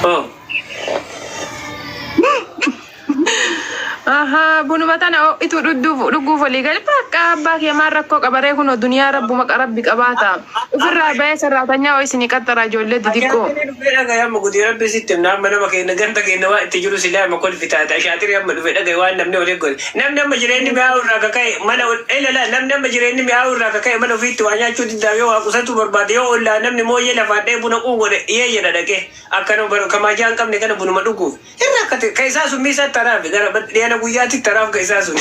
Oh. Ahaa bunuma tana ho'itu dhugduuf dhuguuf walii gali bakka abbaa kee maal rakkoo qabaree kunoo duniyaa rabbuma rabbi qabaata ofirraa bahee sarraatanyaa ho'i isinii qaxxaraa ijoollee didiqqoo. Ashaatiri dhufee dhagaye amma gudii rabbi sitti himna amma nama keenya ganda keenya waa itti jiru silaa amma kolfi taate ashaatiri amma dhufee dhagaye waan namni olii godhe namni amma jireenyi mi'aawu irraa kaka'e mana ilala namni amma jireenyi mi'aawu irraa kaka'e mana ofiitti waa nyaachuu diddaa yoo waa qusatu barbaade yoo ollaa namni mooyyee lafaa dhee buna quu godhe yee jedha dhaqee akka nama kamaajaa hin qabne kana bunuma dhuguuf Hin rakkate ka isaa sun miisa taraafi gara dhiyana guyyaatti taraaf ka isaa sun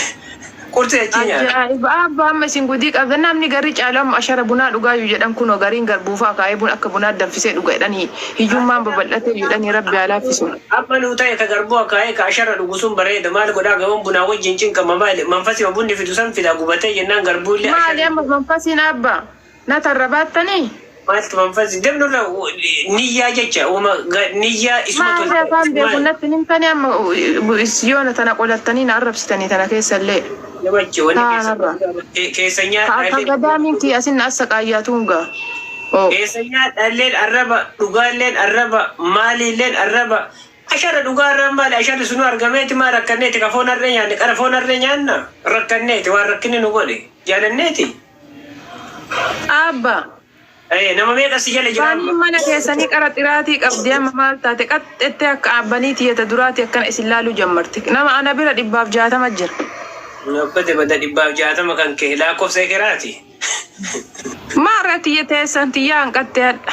qurxii achii nyaata. Ajaa'iba abba amma isin gudii qabdan namni garri caalu amma ashara bunaa dhugaayyu jedhan kunoo gariin garbuufaa kaa'ee buna akka bunaa danfisee dhuga jedhanii hiyyummaan babal'atee jedhanii rabbi haa laaffisu. Amma nuu ta'e ka garbuu akaa'ee ka ashara dhugu sun bareeda maal godhaa gaban bunaa wajjin cinqama maali manfasima bunni fidu san fida gubatee jennaan garbuullee Maali asharri amma manfasiin abba na tarra baattanii? Maaltu manfasi demnu irra niyyaa jecha uma niyyaa isuma Maali tolcha afaan beeku maali natti hin himtani amma yoona tana qolattanii na arrabsitanii tana keessallee namachi wanni keessa taanarra. keessa Ka nyaadha akka illee gadaamiin kiyya asin na assaqaayyaatuun gaa. Oo. keessa nyaadha illeen arraba dhugaalleen arraba maaliilleen arraba ashara dhugaa irraan maali asharri sunu argameeti maa rakkanneeti ka foon harree nyaanne qara foon harree nyaanna rakkanneeti waan rakkinni nu godhe jaalanneeti. Abba. Eh, nama meeqa si jala jira Baniin amma? mana keessanii qara xiraatii qabdi amma maal taate qaxxettee akka banii tiyyata duraati akkana isin laaluu jammarte. Nama ana bira 160 jira. Nobbate bada 160 kan kee lakkoofsa ekeraati. Maarra tiyya teessan tiyyaa hanqatte hadha.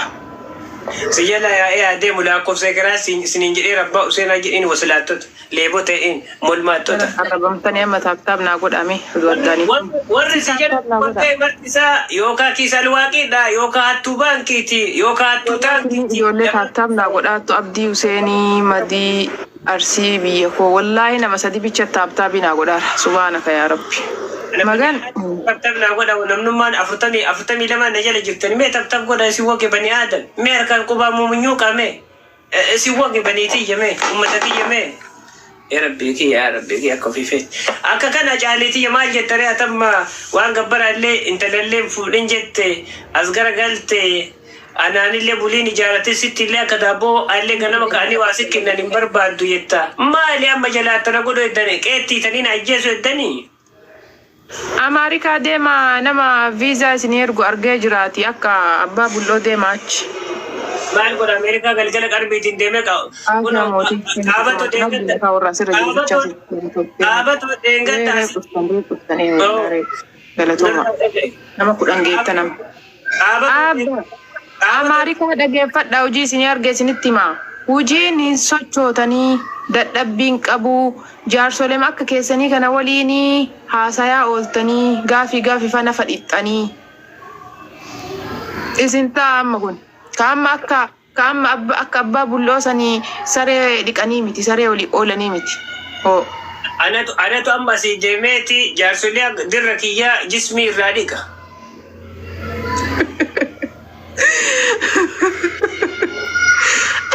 Si jala yaa'ee adeemu lakkoofsa ekeraa siniin jedhee rabbaa useenaa jedhiin wasilaattota leebota jedhiin molmaattota. Arrabamtanii amma tap tap naa godhame oduu addaanii. Warri si jala Tap tap naa godha. warri marti isaa yookaan kiisa alwaaqiidha yookaan hattuu baankiiti yookaan hattuu taankiiti. Ijoollee tap tap naa godhaattu Abdii Huseenii Madii Arsii biyya koo wallaahi nama sadi bicha tap tapii naa godhaara subhaanaka yaa rabbi. Magan Tap tap naa godha namnummaan afurtamii 42 na jala jirtani mee tap tap godha isin wagge bani aadam mee harkaan qubaa muumunyuuqaa mee isin wagge banii tiyya mee ummata kiyya mee. Yaa rabbii kiyya yaa rabbii kiyya akka ofii feeti. Akka kana caalii tiyya maal jette ree atamma waan gabbaraa illee intalallee hin fuudhin jette as gara galte anaanillee buliin ijaarate sitti illee akka daabboo allee ganama ka'anii waa si kennan hin barbaaddu jetta. Maali amma jalaa tana godhu eddani qeettiitanii na ajjeesu eddanii. Amaarikaa deema nama visa isinii ergu argee jiraati akka abbaa bul'oo deema achi. Maal godha Ameerikaa galgala qarbiitiin deemee Aasaa kunoo mootii qaabatoo rabbi deengadda lafaa warraa sirra jiru bichaa qaabatoo sitti qaabatoo deengadda Reef as dhuftan reef dhuftan ee reef galatooma nama 10 geetta nama. qaabatoo Abba Amaarikaa dhageeffadha hojii isinii arge isinitti himaa. Hujiin hin sochootanii dadhabbiin qabuu jaarsolema akka keessanii kana waliin haasayaa ooltanii gaafii gaafifa nafa dhixxanii. Isin ta'a amma kun. Ka amma akka ka amma abba akka abbaa bul'oo sanii saree dhiqanii miti saree olii oolanii miti. Hoo. Anatu anatu amma asii deemeeti jaarsolii dirra kiyyaa jismii irraa dhiqa.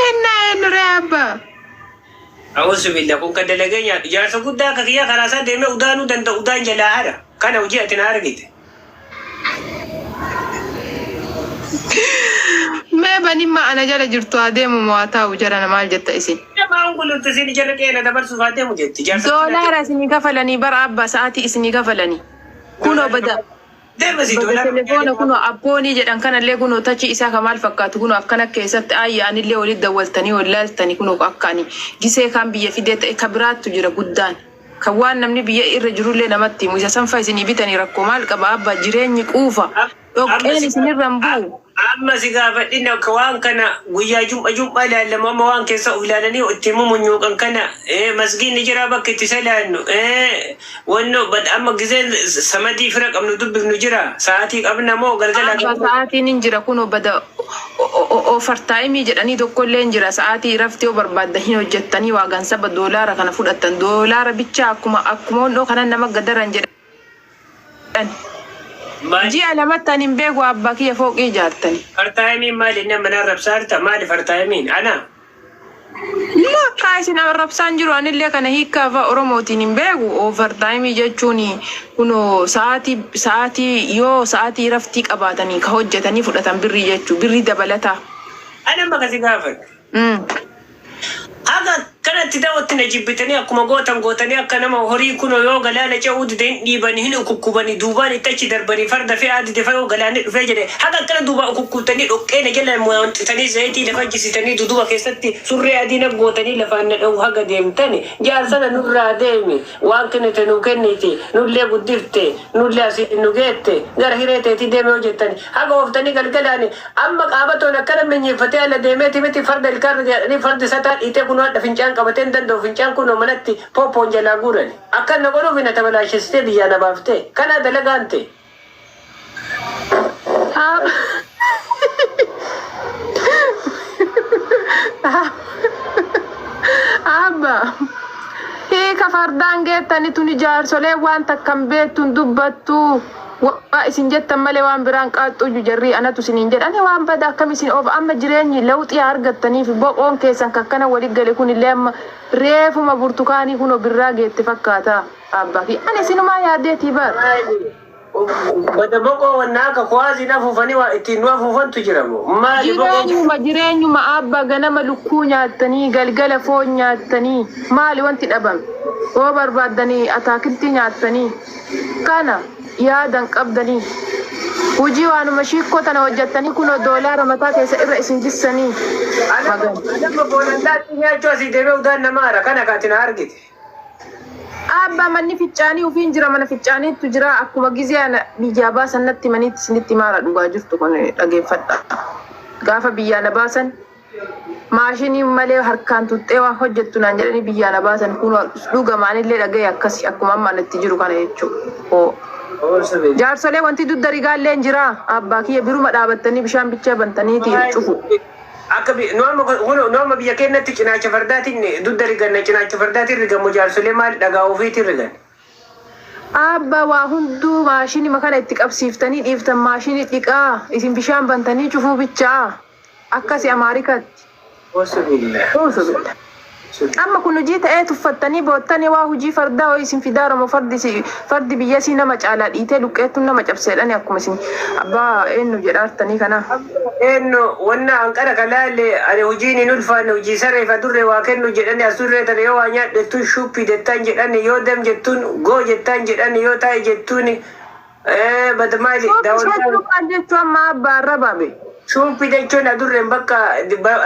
Ennaa eenyu ree abbaa? A'uuzu billah kun kan dalagee nyaatu jaarsa guddaa akka kiyyaa karaa isaa deemee udaanuu danda'u udaan jalaa hara kana hojii ati na argite. Mee banimma ana jala jirtu haa deemu moo haa taa'u jarana maal jetta isin? Namaan gulultu isin jala qeena dabarsuuf haa deemu jetti jaarsa guddaa. Doolaara isinii kafalanii bara abba sa'aatii isinii kafalanii. Kunoo bada Deema si Baga doolaara telefoona kunoo abboonii jedhan kanallee kunoo tachi isaa ka maal fakkaatu kunoo akkana keessatti ayya anillee walitti dawwaltanii wal laaltanii kunoo akka ani gisee kaan biyya fidee ta'e ka biraattu jira guddaan kan waan namni biyya irra jirullee namatti himu isa sanfa isinii bitanii rakkoo maal qaba abba jireenyi quufa Amma dhoqqeen si isinirra hin bu'u. amma si gaafadhin akka waan kana guyyaa jum'a jum'a ilaallama amma waan keessa of ilaalanii itti mumunyuuqan kana masgiinni jira bakka itti salaannu wanno bad amma gizeen samadii fira qabnu dubbifnu jira sa'aatii qabna moo galgala Abba sa'aatiin hin jira kunoo bada oofartaayimii jedhanii tokkollee hin jira sa'aatii rafti yoo barbaadda hin hojjettanii waa gansaba doolaara kana fudhattan doolaara bichaa akkuma akkuma hondhoo kanan nama gadaran jedhan. Maal Ji'a lamatti ani hin beeku abbaa kiyya fooqii ijaartani. Fartaayimiin maali inni amma na arrabsaa jirta maali fartaayimiin ana? Lakkaa isin arrabsaan jiru anillee kana hiikkaa afaan Oromootiin hin beeku. Overtime jechuun kunoo sa'aatii sa'aatii yoo sa'aatii raftii qabaatanii ka hojjetanii fudhatan birrii jechuu birrii dabalataa. Ani amma kasi gaafadhu. Haga kanatti da'ootti na jibbitanii, akkuma gootan gootanii, akka nama horii kunoo yoo galaana ce'uu dide hin dhiibanii, hin ukukkubanii, duubaan itti achi darbanii, farda fe'aa dide fa yoo galaanni dhufee jedhe haga akkana duubaa ukukkubtanii, dhoqqee na jala wanxitanii, zayitii lafa jisitanii, duduba keessatti surree adii na gootanii lafaan na dha'u haga deemtani. Jaarsana nurraa deemi, waan kennite nuu kenniti, nullee guddifte, nullee asiin nu geette, gara hiree teetii deeme yoo jettani haga ooftanii galgalaani. Amma qaabatoon akkana minyeeffatee ala deemeeti miti, farda ilkaan jedhanii fardi sataa dhiitee kunoo hadha fincaan qabatee hin danda'u, fincaan kunoo manatti pooppoon jalaa guurani. Akkan na godhuuf na tabalaashessitee biyyaa na baaftee. Kanaa dalagaan ta'e. Abba, hiika fardaan geettani tuni jaarsolee waan takkan beektun dubbattu. Waa isin jettan malee waan biraan qaaxxuuyyu jarrii anatu isiniin jedhani waan bada akkam isin oofa. Amma jireenyi lawxii haa argattaniif boqoon keessan kakkana wali gale kun illee amma reefuma burtukaanii kunoo birraa geette fakkaata. Abbaa fi ani isinumaa yaadeetii bar. Bada boqoo wanna akka kuwaasiin afuufanii waa ittiin nu afuufantu jira moo? Maali boqoo? Jireenyuma, jireenyuma abbaa, ganama lukkuu nyaattanii, galgala foon nyaattanii, maali wanti dhabame? Yoo barbaaddanii ataakiltii nyaattanii, kana yaadan qabdanii. Hujii waanuma shiikkoo tana hojjettanii kunoo doolaara mataa keessa irra isin jissanii. Magan. Anama boolandaatti nyaachuu asii deemee udaan nama hara kana kaati na argite. Abbaa, manni fincaanii ofiin jira, mana fincaaniitu jira. Akkuma gizee ana biyyaa baasan natti maniitti isinitti maara, dhugaa jirtu kun dhageeffadha. Gaafa biyyaa na baasan maashinii malee harkaan tuxxee waan hojjettu naan jedhanii biyyaa na baasan. Kun dhugamaanillee dhagaye akkasi akkuma amma anatti jiru kana jechuudha. Jaarsolee, wanti dugda rigaallee hin jira. Abbaa kiyya, biruma dhaabattanii bishaan bichaa bantaniiti cufu. Akka nu amma biyya keenyatti cinaacha fardaatiin dugda riganna, cinaacha fardaatiin rigamu jaarsolee maal dhagaa ofiitiin rigan. Abbaa, waa hunduu maashinii kana itti qabsiiftanii dhiiftan, maashinii dhiqaa, isin bishaan bantanii cufuu bichaa, akkasi Amaarikaatti. Osubillah. Amma kun hojii ta'ee tuffattanii boottanii waa hojii fardaa ho'i isin fidaa Oromoo, fardi fardi biyyasii nama caalaa dhiitee luqqeettuun nama cabseedhani akkuma isin abbaa eenyu jedhaartanii kana. Eenyu wanna hanqara kalaalle ani hojiin hin ulfaanne, hojii saree fa durree waa kennu jedhani, as durree tana yoo waa nyaadhettuun shuuppii jettaan jedhani, yoo dem jettuun goo jettaan jedhani, yoo taa'e jettuun badmaali. Shuuppii maal jechuu amma abbaa arrababe? Shuuppii jechuun adurreen bakka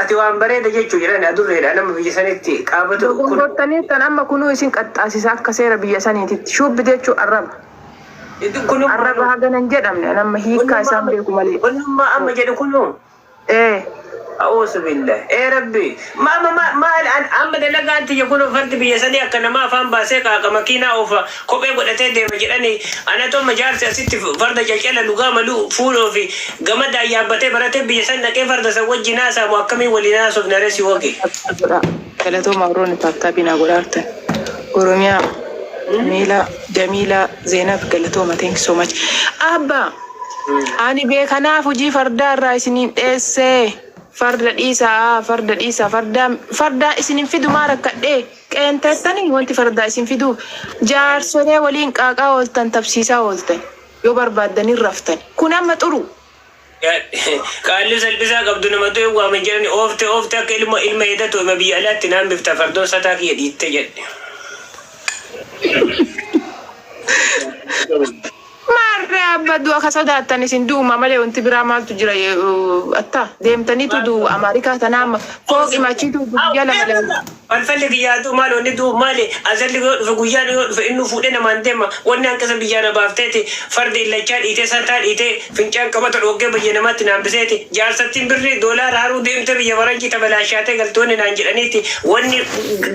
ati waan bareeda jechuu jedhani, adurreedha nama biyya sanitti qaabatu kun. Dogongortanii tan amma kunuu isin qaxxaasisa akka seera biyya saniititti. Shuubbi jechuu arraba. Arraba hagana hin jedhamne, nama hiikkaa isaan beeku malee. Wannummaa amma jedhu kunuu. Ee. A'uuzu billah. Ee Rabbi. Ma ma ma maal amma dalagaan tiyya kun fardi biyya sanii akka nama afaan baasee qaaqa makiinaa oofa kophee godhatee deema jedhanii, anatu amma jaarsi asitti farda calcala lugaa maluu fuudhoo fi gamadaan yaabbatee baratee biyya san dhaqee farda san wajjin haasa'amu akkamiin waliin haasofna ree si wage? Godha. Galatooma warroonni tap tapii naa godhaa jirtan. Oromiyaa, Jamiilaa, Jamiilaa, Zeenab, galatooma, thank you so much. Abba, ani beekanaaf hojii fardaa irraa isiniin dheessee, farda dhiisaa, farda dhiisaa, fardaa fardaa isinin fidu maa rakkadhee qeenteettanii wanti fardaa isin fiduuf jaarsolee waliin qaaqaa ooltan, tabsiisaa ooltan, yoo barbaaddanii raftan kun amma xuru. Qaalli salphisaa qabdu nama du'e waaman jedhani, oofte oofte akka ilma ilma hedatu ima biyya alaatti naan bifta fardoon sataa kiyya dhiitte jedhe. Maarree abba, du'a ka sodaattan isin du'uma malee wanti biraa maaltu jira? Atta deemtaniitu du'u Amaarikaa tanaa amma fooqi machiitu guyyaa lama lama. Falfalli kiyyaatu maal wanni du'u maali? Azalli yoo dhufe, guyyaan yoo dhufe, inni fuudhee namaan deema. Wanni hanqisa biyyaa na baafteeti fardi illachaa dhiitee, sataa dhiitee, fincaan qabata dhoggee biyya namaatti naan biseeti. Jaarsattiin birrii doolaara haruu deemtee biyya faranjii tabalaashaatee galtoonni naan jedhaniiti, wanni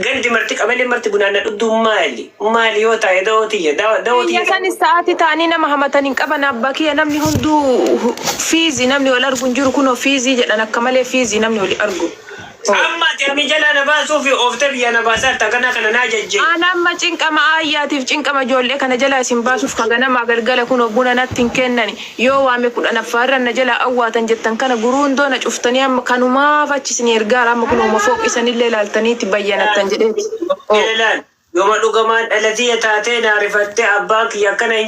gandi marti qabalee marti bunaan na dhugduu maali? Maali yoo taa'e da'oo tiyya da'oo Biyya tiyya. sanis sa'aatii ta'anii nama hamatan hin qaban abbaa kiyya, namni hunduu fiizii, namni wal argu hin jiru, kunoo fiizii jedhan, akka malee fiizii namni wal argu. Amma ati ami jalaa na baasuu fi ooftee biyya na baasaa jirta kana kana naa jajjee. Aan amma cinqama aayyaatiif cinqama ijoollee kana jalaa isin baasuuf ka ganamaa galgala kunoo buna natti hin kennani, yoo waame 10ffaarra na jalaa awwaatan jettan, kana guruundoo na cuftanii, amma kanumaaf achi isin ergaara, amma kunoo fooqisanillee ilaaltaniiti bayyanattan jedheeti. Ilaal yooma dhugamaan dhalatiyya taatee naa rifattee abbaan kiyya akkana hin.